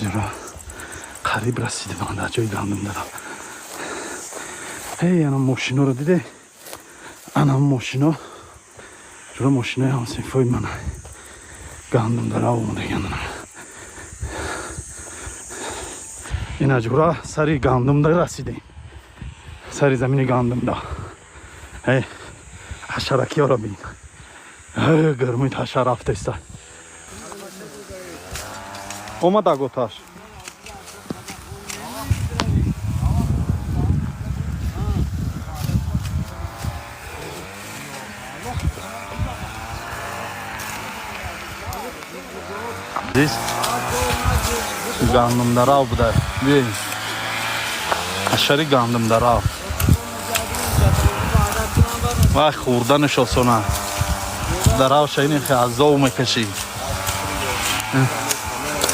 Ҷура, қариб расидем дар ҷои гандумдара. Эй, ана мошиноро диде, ана мошино, ҷура, мошинои ҳамсинфои мана гандумдара омадагиандана. Ина, ҷура, сари гандумда расидем, сари замини гандумда. Эй, ҳашаракиёро бин, гармои ҳашар рафтеста омада готаш. Азиз, гандумдарав буда. Биёед, ҳашари гандумдарав вай хӯрданаш осона, дарав шаини азоб мекашӣ.